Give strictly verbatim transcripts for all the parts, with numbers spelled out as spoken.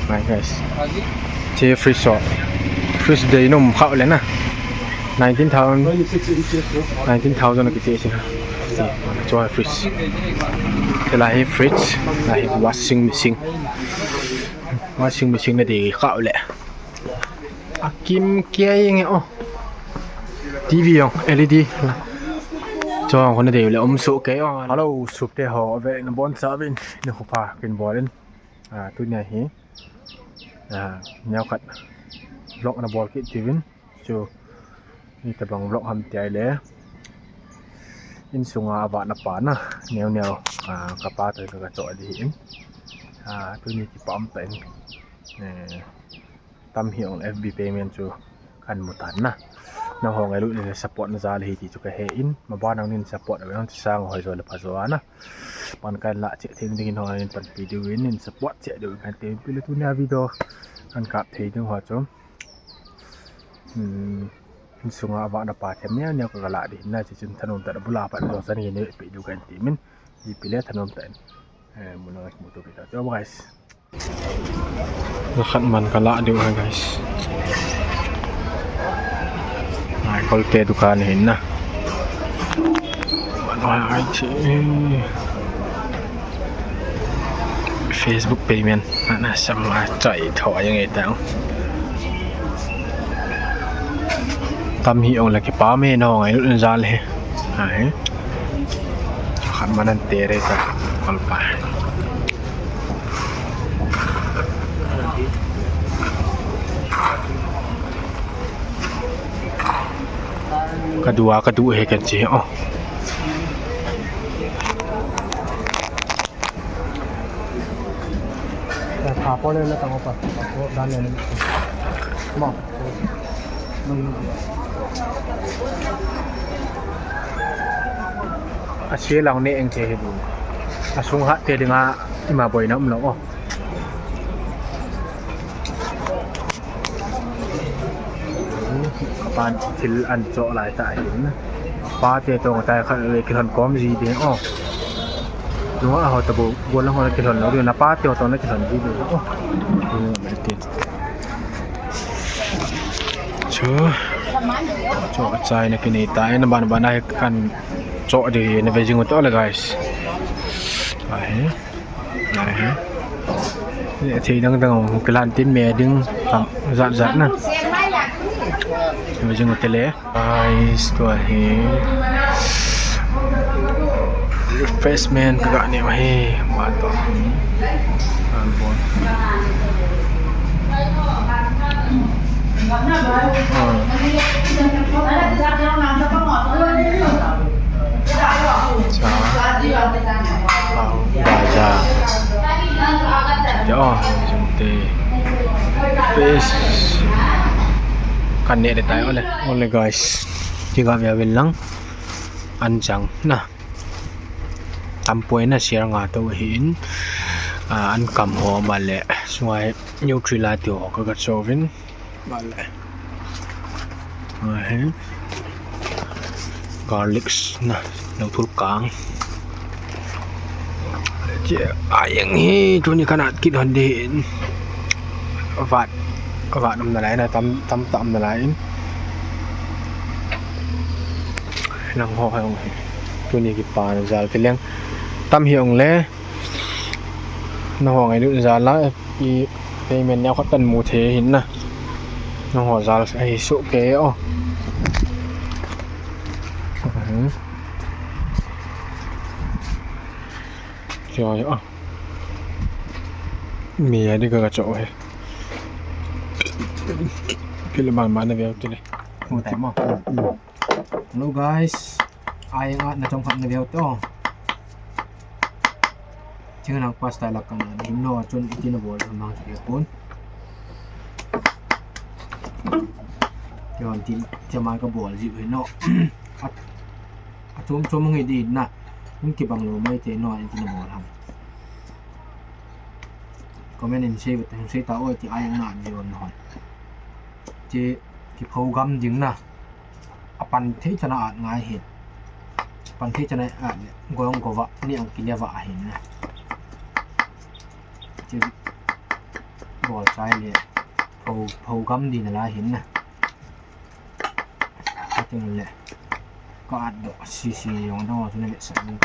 Hi guys. Che fridge so. Fridge dei nom khau le na. Nineteen thousand. Nineteen thousand kiti che. Cho fridge. Che la hi fridge, la hi washing machine. Washing machine na dei khau le. Akim kia nge o. T V jong L E D. Cho ko na dei le um so ke o. Hello, sup te ho ve na bon sa vin. Ni khu pa kin bolin. Ah, tunia hi, ah, neo khat vlog na bol kit tivin, chu, ni tabang vlog ham ti ai le, insunga avahna pa na, neo neo, ah, kapa toh ka, ka cho di hin, ah, tuni kipa um ta in, eh, tam hi ong F B payment chu, kan mu tan na. Nangho ngailut le support na jal hi ti chu ka he in, maban nangin support a nang ti sang hoi jo le pha jo ana. Pan kan la che thei ding in ho in pan pi diu in, in support che diu kan te pi le tunia video kan kap thei ding ho chu. Hmm, insunga avahna pa them nia nia ka la di na chi chun thanom ta bula pa jo san hi ne pi diu kan ti min. Ipi le thanom ta in. Eh, muna mu to kita. Cho guys. Khat man ka la diu ha guys. Ai, Kolte dukan hin na. Ai, ai, chi. Facebook payment. Ana sama chai tho yang eta. Tam hi ong la kipa me no ngailut jal he. Ai. Khat man an te re ta. Kolpa. Ka du a, ka du he kan chi o. A sia lang ne eng che he bu. A sung hat te dinga ima boina um lo o. Kapan thil an cho lai ta hin. Pa te tong tai khat le kilhon kom ji de o. Nunga ho ta bu, bu lang ho kilhon lo de na pa te tong na kilhon ji de o. Chu. Cho chai na kinei ta, na ban ban na kan cho de na ve jing u to le guys. Ai. Ahi. Thei dang dang kilan tin me ding tam jat jat na. Ve jing u te le. Guys, tua hi. Refreshment ka ga ne u hi. Ba to. An bon. Ah. Cha, pao bhaja. Cha, oh, jumte. Fish. Kan ne de tai ole. Ole guys. Ti ga ve vel lang. An chang na. Tampoi na share nga to hin. Ah, an kam ho ba le. Sungai Nutri la ti ho ka ga chovin. Vale. Ahi. Garlics na, nang thul kang. Che, ayang hi, tuni kana kit hon din. Vat, vat um na lai na, tam, tam, tam na lai in. Nang ho hai ong hi. Tuni kipa na jal ti leng. Tam hi ong le. Nangho ngailut jal a, i payment neo khat kan mu thei hin na. Nangho jal ahi soh kei o. Kei o. Mi a di ka ka cho he. Pil ban ban na ve ti le. Mu thei mo. Hello guys, ai nga na chong khat na veu to. Thing nang pasta lak kang na him no chun iti na bol mang chu ke pon. Ke hon tin chama ka bol ji no. A chom chom ngi di na. Hung ki bang lo mai te no iti na bol ham. Comment in sei vet hung sei ta oi ti ai nga ji on hon. Ti ki phogam ding na. A pan thei chana at ngai hin. Pan thei chana at le, gong gova, ni ang kine va ahin na. Che, Bol chai le. Pho, pho gam di na la hin na. Ka ting le. Ka at do si si yong do tu na le sa ni.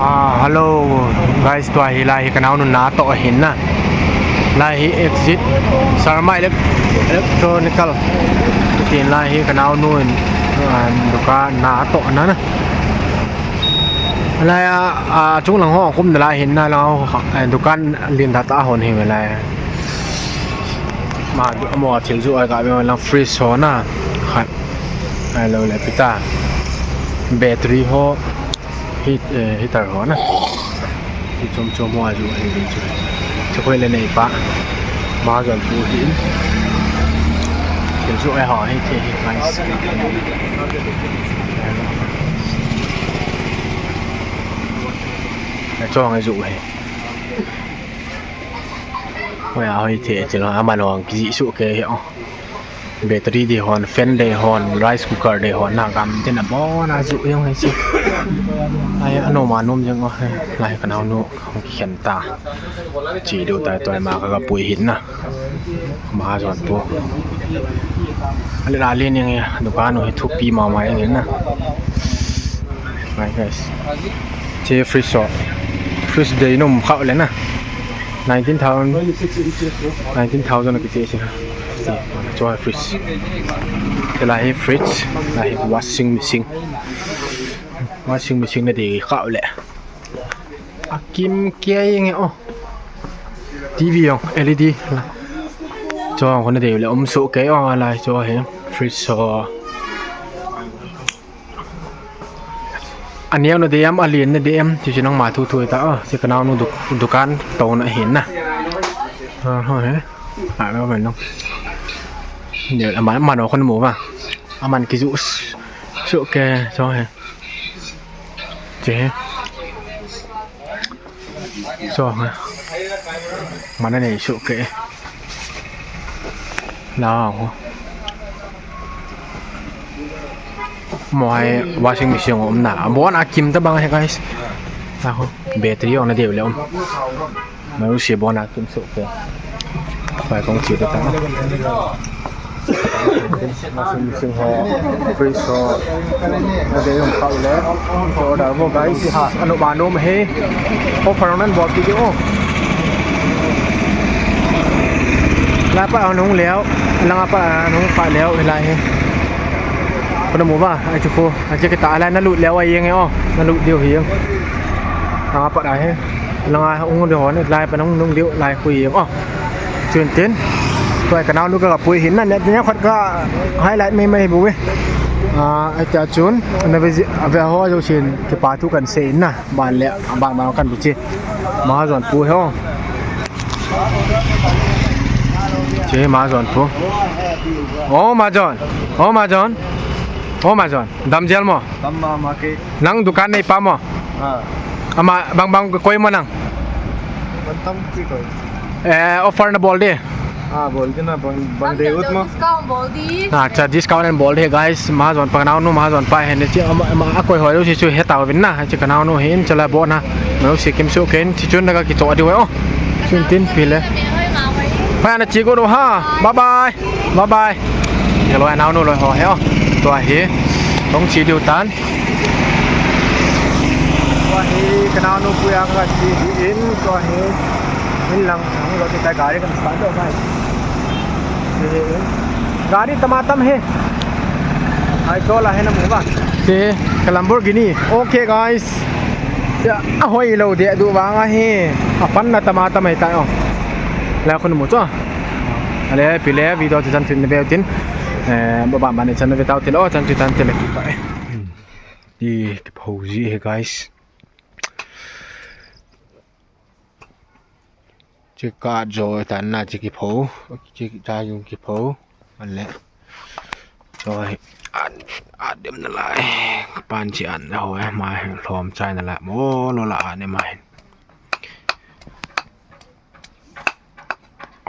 Ah, hello guys, tua hi lai hi ka naonu na toh ahin na. Lai hi exit Sarma Elec-, Electronical. Tin lai hi ka naonu in, ah, dukan na toh na na. Lai a, a, chunglang ho kum na lai hin na lang ho, eh, dukan lien tah tah hon hi lai. Ma, mo thil ju ai ka be lang fridge ho na. Khat. Ai lo le pita. Battery ho. Heat, eh, heater ho na. Ti chom chom ho a ju hi ve chu. Chu koi le nei pa. Mahajon pu hi. Thil ju ai ho hi the hi nice. Chong ai ju hi. Hoi a hoi the, ti lo, aman ong kiji suh ke hi, oh. Battery de hon, fan de hon, rice cooker de hon, na gam te na bon a ju jong hi si. Ai, anom anom jong, oh, lai ka naonu, hung kikhen ta. Chi do tai toi ma ka, ka pui hin na. Mahajon pu. Ale la le ning ya, dukan u hi thupi mama ing na. Hi guys. Che fridge so. Fridge dei nom khau le na. Nineteen thousand. Nineteen thousand kiti che. Cho fridge. Che la hi fridge, la hi washing machine. Washing machine na dei khau le. Akim kia inge, oh. T V ong, L E D. Cho ang kona dei le um su ke ong alai cho he. Fridge so. Aniang na dei am, alien na dei am, ti si nang ma thu thu ta, oh. Si ka naonu duk-, dukan to na hin na. Ah, ho he. Ah, lo ben no. Ni ama, ama no kon mu ba. Aman kiju s-, su ke cho he. Che. So, ha. Mana nei su ke. La ho. Mo hai washing machine um na. Bon akim ta bang he, guys. La ho. Battery on na deu le um. Mai u si bon akim su ke. Pai kong chi ta ta. Washing machine ho, fridge ho, na dei um khau le. Order vo guys. Anu ba nom he. Offer nan bol ki o. La pa anung leo, langa pa anung pa leo, hilai he. Kona mu ba, ai chu ko, ai chu kita lai na lut leo ai yeng o, na lut diu hi yeng. Langa pa dai he. Langa ung de hon, lai pa nung nung diu, lai khu yeng o. Chun tin. Tua ka naonu ka pui hin na, ne, ne khat ka highlight mai mai bu we. Ah, ai ta chun, na ve ji, ve ho jo sin, kipa thu kan sei na, ban le, ban ma kan bu chi. Mahajon pu ho. Che Mahajon pu. O Mahajon. O Mahajon. O Mahajon. Dam jel mo. Dam ma ma ke. Nang dukan nei pa mo. Ha. Ama bang bang koi mo nang. Ban tam ki koi. Eh, offer na bol de. Ah, bol ding na, bang, bang de ut mo. Discount bol di. Acha, discount and bol di guys. Mahajon pa, kanaonu Mahajon pa hi. Chi ama, ama akoi hoi lou si chu hetauvin na. Chi kanaonu hin chala bo na. Manu si kim su ken chi chun na ka kicho di we o. Chun tin pile. Phai na chi ko do ha. Bye bye. Bye bye. Ye loi naonu loi ho he o. Tua hi. Tong chi diu tan. Tua hi kanaonu puya ka chi di in. Tua hi. In lang sang lo ti ta gari kan start do guys. Gari tamatam he. Ai to la he na mu ba. Te ka Lamborghini. Okay guys. Ya, ahoi lou de du vang ahi. Apan na tamatam he ta o. La khun mu cho. Ale pile video ti chan tin ve tin. Eh, ba ba mani chan ve tau tin o chan ti tan te le ki pa. Ti ki pho ji he guys. Chi ka jo tan na chi ki pho. Chi ta yung ki pho. Ale. Choi. An, an dem na lai. Pan chi an ho e ma lhom chai na la. Mo lo la an e ma.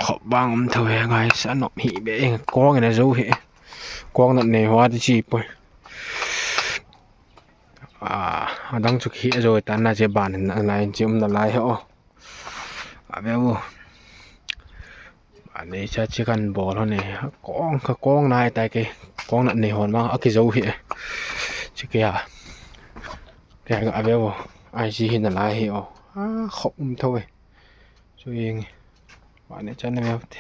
Khop bang um thou he guys, anop hi be, kong ina zo hi. Kong nat nei hoa ti chi poi. Ah, adang chu khi zo tan na che ban na lai chi um na lai ho. Ave u. Ani cha chi kan bol ho ni. Kong ka kong nai tai ke. Kong nat nei hon ma a ki zo hi. Chi ke a. Ke ga ave u. Ai chi hi na lai hi o. Ah, khop um thou e. Chu yeng. Mane chan na meu te.